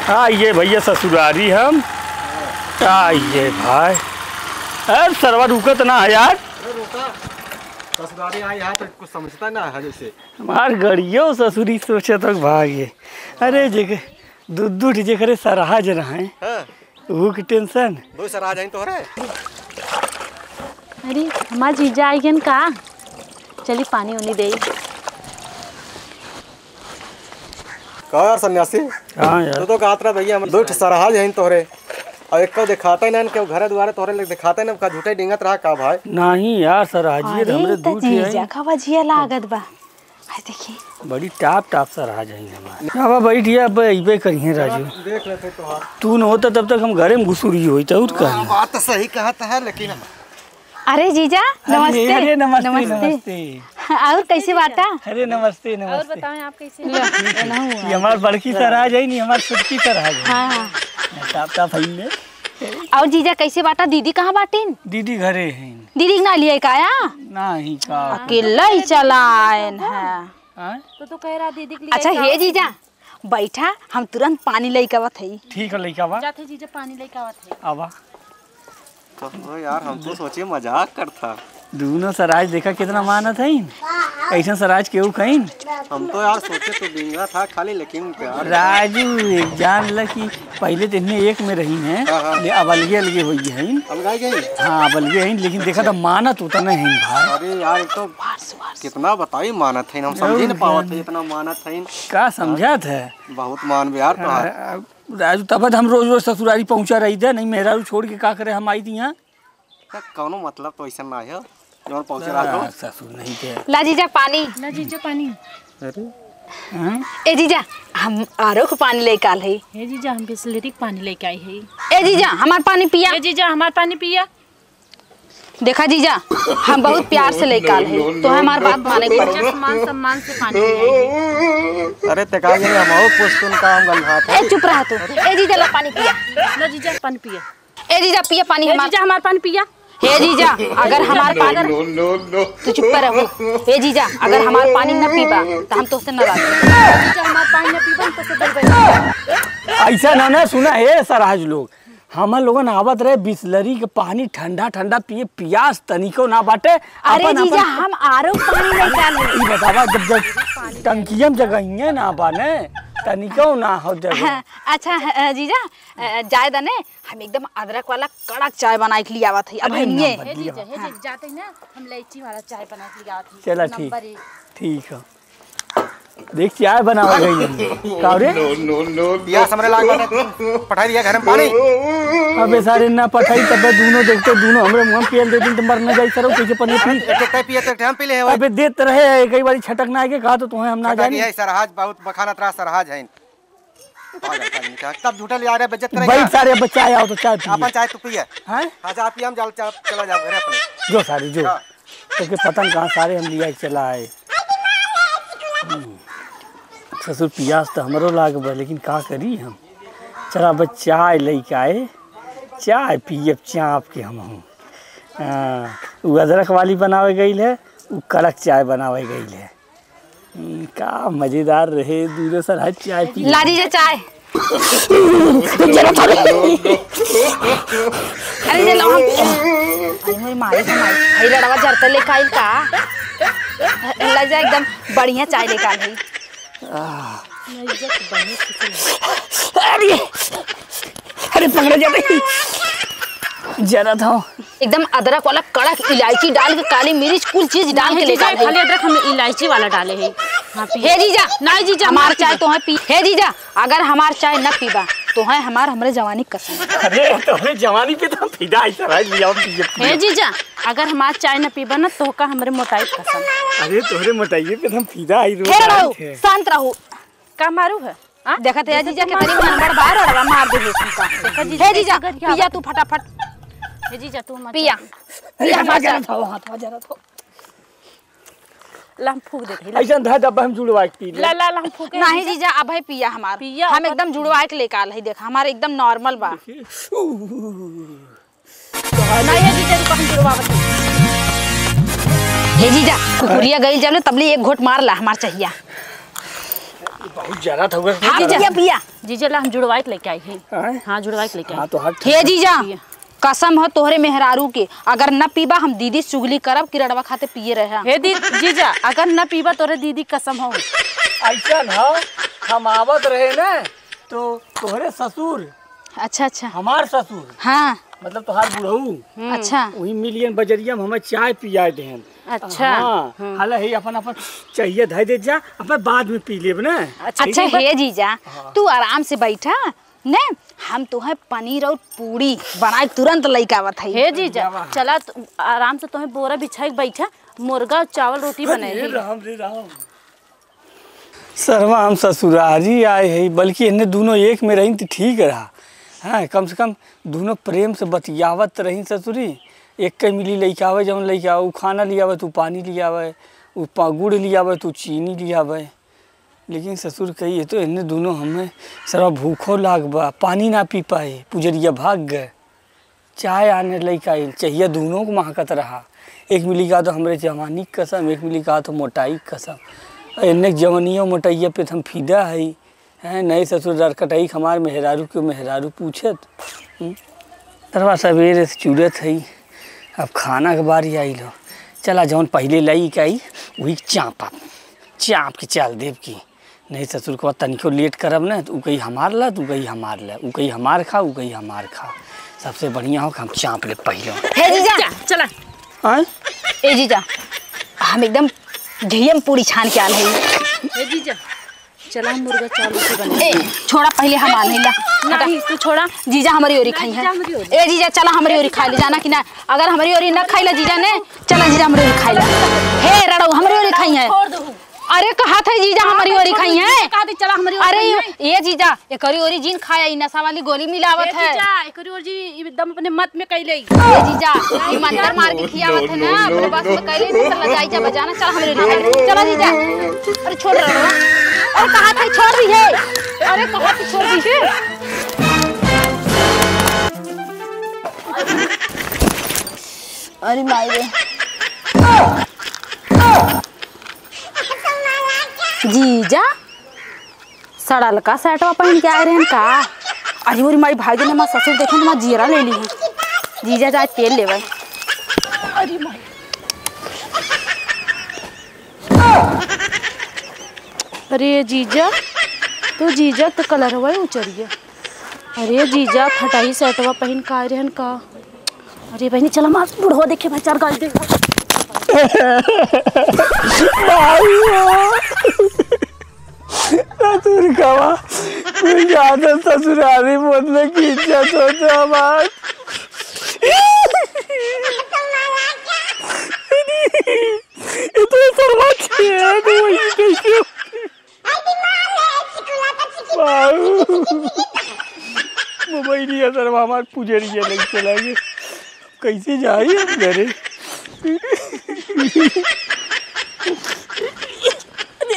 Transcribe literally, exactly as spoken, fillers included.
आइए भैया ससुरारी हम। आइए भाई। अरे सरवा रुकत ना है यार। अरे रुका। ससुरारी आई है तो कुछ समझता ना है जैसे। हमार गड़ियो ससुरी सोचत हो भागे। अरे जेके दू दू ठे जेकरे सरहज रहे। हाँ। ऊ के tension। दो सरहज हैं तोहरे। अरे हमार जीजा आई गन का? चली पानी उनी देई। का यार सन्यासी? हाँ यार। तू तो कहत रहा भैया हम दो ठे सरहज हैं तोहरे। अब एक देखाता ही ना कि घरे दुआरे तोहरे लग देखाता ही ना, का झूठे डिंगत रहा का भाई? नहीं यार, सरहजिए तो अरे, हमरे त दू ठे जीजा हैं। का वजिया लागत बा। हाय देखी। बड़ी top top सरहज हैं हमार। अब बैठ गया, अब अइबे करिहे राजू। देख लेते तोहार। तू न होता तब तक हम घरे में घुसुरी होई, तो और का? हाँ, बात तो सही कहत है, लेकिन अरे जीजा, अरे, नमस्ते। अरे, नमस्ते, नमस्ते। नमस्ते। और कैसे बाटा? अरे, नमस्ते, और नमस्ते। बताएं, आप कैसे हैं? ये हमार बड़की सरहज है, नहीं हमार छोटकी सरहज है। हाँ, हाँ। ताप, ताप है ने। और जीजा, कैसे बाटा? दीदी कहाँ बाटिन? दीदी घरे हैं। दीदी के ना लिए का आया? नहीं का। अकेला ही चला आयन है। हाँ? तो, तो कह रहा दीदी के लिए अच्छा, का हे आवा? जीजा, बैठा, हम तुरंत पानी लेके आवत हई। ठीक है, लेके आवा। जाते जीजा, पानी लेके आवत है। आवा। तो यार, हम तो सोचे मजाक करता। दूनो सरहज देखा कितना मानत है। ऐसा सरहज केहू कहीं। हम तो यार सोचे तो डिंगा था खाली, लेकिन यार राजू, एक जान ल कि पहले तो इन्हें एक में रही हैं, हाँ, हाँ। ले अब अलगे अलगे हो गए हैं। अलग आ गए? हाँ, अब अलगे हैं, लेकिन देखा तो मानत उतना है भाई। अरे यार, एक तो कितना बताई मानत है, हम समझे न पावत है, इतना मानत है। का समझत है? बहुत मान बे यार तोहार। हाँ, अब राजू, तब हम रोज रोज ससुरारी पहुंचा रही थे, नहीं मेहरारू छोड़ के का करे हम आई थी यहाँ। त कौनो मतलब तो ऐसा ना है, जौन पहुंचे रहा तो। हाँ, ससुर नहीं थे। ला जीजा पानी। ला जीजा पानी। अरे। हाँ? ए जीजा, हम आरो के पानी लेके आल है। हे जीजा, हम बिसलेरी के पानी लेके आई है। ए जीजा, हमार पानी पिया। ए जीजा, हमार पानी पिया। देखा जीजा, हम बहुत प्यार से लेके आल है, तो हमार बात माने के पड़े। जीजा, मान सम्मान से पानी पिया। अरे ते का गिरे, हम आओ पुस्तुन काम गंधा था। ए चुप रहा तू। ए जीजा ला पानी पिया। लो जीजा पानी पिया। ए जीजा पिया पानी ए हमार। जीजा हमार पानी पिया। हे जीजा, अगर हमार पानी, no, no, no। तू चुप रहो। हे जीजा, अगर हमार पानी न पीबा तो हम तोसे नाराज। जीजा हमार पानी न पीबा, हम तोसे दूर बैठ। ऐसा ना ना सुना, हे सरहज लोग, हमन लोगन आवत रहे बिसलरी के पानी ठंडा ठंडा पिए, पियास तनिको ना बाटे। अरे अपन, जीजा, अपन हम आरो पानी नहीं डाले। ई बतावा, जब जब टंकियम जगहिए ना बाने, तनिको ना हो जगह। हाँ, अच्छा, हाँ, जीजा, अ, जाए दने, हम एकदम अदरक वाला कड़क चाय बनाए के लिए आवत है। अब अरे हइये। ना, हे जीजा, हे जीजा, जाते ही ना, हम इलायची वाला चाय बना के लिए आवत है। चला, ठीक, नंबर एक। ठीक है। देख, चाय बनावे गई है। का रे? No, no, no, no। पियास हमरे लाग बा, पठाई दिया घर में पानी। अबे सारे ना पठाई, तबे दूनो देखते, दूनो हमरे मुंह में पेल दे दिन तो मर न जाई सरो, कैसे पनिया पी? एक, एक पिया तो एक हम पी ले, भाई। अबे देत रहे, कई बारी छटक ना आए के कहा तो तुम्हें हम ना छटक जाने। ये सरहज बहुत बखानत रहा, सरहज है। पागल, पागल, क्या? तब झूठे ले आ रहे, बेइज्जत करेगा। भाई सारे बच्चा आओ तो चाय पिए। अपन चाय तू पिए। हैं? हाँ, जा पिए, हम जल, चल, चला जाओ घर अपने। जो सारे, जो। हाँ। तोके पता न कहाँ सारे हम लिया के चला आए। हम्म। ससुर पियास तो हमरो लाग बा, लेकिन का करी हम? चला बस चाय लेके आए, चाय पियब चाप के हम हूँ। हाँ, उ अदरक वाली बनावे गई है, उ कड़क चाय बनावे गई है। हम्म, का मजेदार रहे, दूनो सरहज चाय पी। ला दीजिए चाय। जरा थोड़ा। अरे, ले लो हम। अरे, मोरी माई का माई। भाई, रड़वा जरते लेके आइल का? ला जा, एकदम बढ़िया चाय लेके आइल है। आह। अरे, अरे, पकड़ा जा भाई। जरा था। एकदम अदरक वाला कड़क इलायची डाल के, काली मिर्च, कुल चीज डाल के लेके आए हैं। खाली अदरक हम इलायची वाला डाले हैं। हाँ, पी। हे जीजा, नहीं जीजा, हमार चाय तो है पी। हे जीजा, अगर हमार चाय न पीबा, तो है हमार, हमरे जवानी कसम। अरे, तोहरे जवानी पे तो हम फिदा है, सर, आज लिया पिए, पिए। हे जीजा, अगर हमार चाय न पीबा ना, तो का हमरे मोटाई कसम। अरे, तोहरे मोटाइए पे तो हम फिदा है, रोज हे रहू, शांत रहू। का मारू है? हाँ? देखत है जीजा, कितनी मन बड़ बार और मार दे है तुमका। देखा जीजा, हे जीजा, कैसे कर पिया तू फटाफट। हे जीजा, तू मत पिया। पिया, हाथ मत जरा था, हाथ जरा था। ला, हम फूक देते हैं, ला। ऐसा धर डब्बा हम जुड़वा के पी ले। ला, ला, ला, हम फूके नहीं जीजा। जीजा, अब है पिया हमार। पिया, हम अब एकदम जुड़वा के लेके आल है, देख, हमार एकदम normal बा। नहीं है जीजा, रुको, हम जुड़वावत हैं। हे जीजा, कुकुरिया गई जब ले, तब ले एक घोट मार ला, हमार चाहिया। बहुत ज्यादा था उधर। हाँ, जीजा। पिया, पिया। जीजा ला, हम जुड़वाई के लेके आई ही। हाँ? हाँ, जुड़वाई के लेके आई। हाँ, तो हट। हे जीजा, पिया। कसम हो तोहरे मेहरारू के, अगर न पीबा, हम दीदी चुगली करब कि रड़वा खाते पिए रहे। हे दी-, जीजा, अगर न पीबा, तोहरे दीदी कसम हो। ऐसा न हो, हम आवत रहे ना, तो तोहरे ससुर, अच्छा, अच्छा। हमार ससुर, हाँ। मतलब तोहार बुढ़ऊ, हम्म। अच्छा। वही मिलियन बजरिया में हमें चाय पियाए देहन। अच्छा। हाँ, हम्म। हाले ही अपन, अपन चाहिए धइ दे जा, अपन बाद में पी लेब ना। अच्छा, ठीक बा। हे जीजा, हाँ। तू आराम से बैठा, ने, हम तोहे पनीर और पूड़ी बनाए तुरंत लइके आवत हई। हे जीजा, चला तू आराम से तोहे बोरा बिछाई के बैठा, मुर्गा चावल रोटी बनाई। राम रे राम। सरवा, हम ससुरारी आए हई, बल्कि इन्हें दुनो एक में रही तो ठीक रहा। हाँ, कम से कम दुनो प्रेम से बतियावत रही ससुरी। एक के मिली लइके आवे, जौन लइके आवे, उ खाना लियावे, तू पानी लियावे, उ पा-, गुड़ लियावे, तू चीनी लियावे। लेकिन ससुर कही, "ये तो इन्हें दुनो हमें सरवा भूखो लाग बा, पानी ना पी पाए, पुजरिया भाग गए।" चाय आने लइके आइल, चहिया दुनो को महकत रहा। एक मिली कहा तो हमरे जवानी के कसम, एक मिली कहा तो मोटाई के कसम। इन्हें जवानिया मोटाइया पे तो हम फिदा हई। हैं, नहीं ससुर, डर कटाई हमार मेहरारू के मेहरारू पूछत। हम्म? तरवा सवेरे से चुरत हई, अब खाना के बारी आइल हो। चला, जौन पहिले लइके आई, वही चाँप, चाँप के चल देब की। नहीं ससुर को तनिको लेट करब ना, तो उ कही हमार ला, तो उ कही हमार ला, उ कही हमार खा, उ कही हमार खा। सबसे बढ़िया हो कि हम चाँप ले पहिले। हे जीजा, चला। आय? ए जीजा, हम एकदम घियम पूड़ी छान के आल हई। हे जीजा, चला हम मुर्गा चावल रोटी बनाई। ए, छोड़ा, पहिले हम आल हई ला। नहीं, तू छोड़ा। जीजा हमरी ओरी खाई है। जीजा हमरी ओरी। ए जीजा, चला हमरी ओरी खाई ले, जाना कि ना? अगर हमरी ओरी ना खाई ला जीजा ने, चला जीजा हमरी ओरी खाई ला। हे रड़ऊ, हमरी ओरी खाई है। छोड़ दो। अरे, कहत है जीजा हमरी ओरी खाई है। कहा दे, चला हमरी ओरी अरे, खाई है। ए जीजा, एकरी ओरी जिन खाया, ई नशा वाली गोली मिलावत ए है। जीजा, एकरी ओरी जी एकदम अपने मत में कैले। ए जीजा, ई मंतर मार के खियावत है ना, अपने बस में कैले नहीं, तो लजाई जा बजाना, चल हमरी ओरी खाई। चला जीजा। अरे, छोड़ रहा है। अरे, कहत है छोड़ दी है। अरे, कहत है छोड़ दी है। अरे माई रे। जीजा, सड़लका सेटवा पहिन के आए रहन का? अरे मोरी माई, भाई देने मा ससुर देखे तो मा जीरा ले ली है। जीजा जाए तेल लेवे। अरे माई। अरे जीजा, तू जीजा तो कलरवा ही उचरिया। अरे जीजा, फटाही सेटवा पहिन के आए रहन का? अरे बहिनी, चला मार, बुढ़वा देखे भाई, चार गाली देगा। ससुर कवा, तू ज्यादा ससुरारी बोलने की इज्जत हो तो हमार। इतने सरवा छेद वही कैसे? बाबू। मोबाइलिया सरवा हमार पुजरिया नहीं चला गया। कैसे जाई हम घरे?